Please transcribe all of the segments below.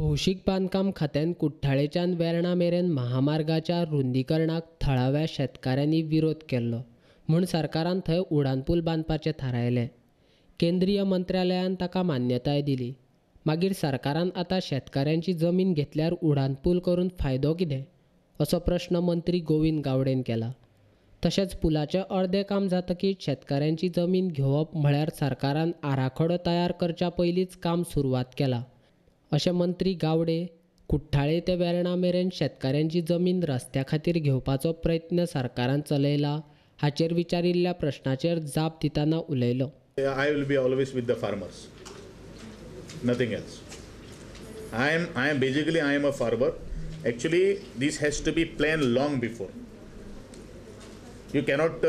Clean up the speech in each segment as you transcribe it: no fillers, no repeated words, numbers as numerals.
भौशीक बांदकाम खात्यान कुठ्ठाळेच्यान वेर्णा मेरेन महामार्गाच्या रुंदीकरणाक थळाव्या शेतकारांनी विरोध केल्लो म्हूण सरकारान थंय उडानपूल बांदपाचें थारायलें. केंद्रीय मंत्रालयान ताका मान्यताय दिली. मागीर सरकारान आतां शेतकारांची जमीन घेतल्यार उडानपूल करून फायदो कितें असो प्रश्न मंत्री गोविंद गावडेन केला. तशेंच पुलाचें अर्दें काम जातकीच शेतकारांची जमीन घेवप म्हळ्यार सरकारान आराखडो तयार करच्या पयलींच काम सुरवात केला अशें मंत्री गावडे कुठ्ठाळे ते वेर्णा मेरेन शेतकारांची जमीन रस्त्या खातीर घेवपाचो प्रयत्न सरकारान चलयला हाचेर विचारिल्ल्या प्रश्नाचेर जाप दितना उलयलो. I will be always with the farmers, nothing else. I am basically I am a farmer. Actually, this has to be planned long before. You cannot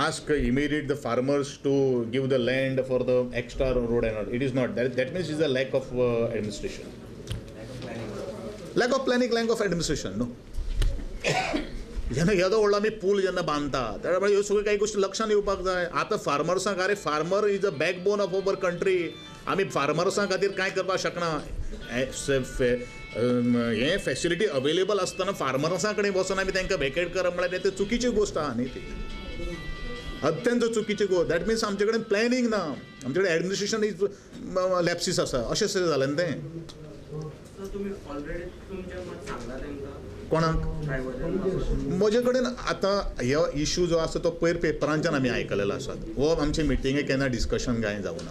ask immediate the farmers to give the land for the extra road and all. It is not. That means it's a lack of administration. Lack of planning, lack of administration. No. जेन्ना येदो व्हडलो आमी पूल जेन्ना बांदता त्या वेळार ह्यो सगळ्यो कांय गोश्टी लक्षांत येवपाक जाय. आतां फार्मर्सांक, अरे farmer is a backbone of our country. आमी फार्मर्सां खातीर कांय करपाक शकना. हें फेसिलिटी अवेलेबल आसतना फार्मर्सां कडेन वचून आमी तांकां वेकेट करप म्हळ्यार तें चुकीची गोश्ट आहा न्ही, ती अत्यंत चुकीची गोश्ट. That means आमचे कडेन प्लॅनिंग ना, आमचे कडेन एडमिनिस्ट्रेशन is lapses आसा अशें जालें न्ही तें. कोणाक म्हजे कडेन आतां हो इशू जो आसा तो पयर पेपरांच्यान आमी आयकलेलो आसा. हो आमचे मिटिंगेक केन्ना डिस्कशन कांय जावना,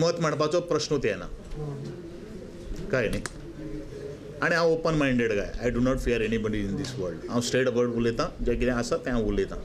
मत मांडपाचो प्रश्नूच येना, काय न्ही. आनी हांव open minded guy, I do not fear anybody in this world. हांव स्ट्रेट अवर्ड उलयतां, जें कितें आसा तें हांव उलयतां.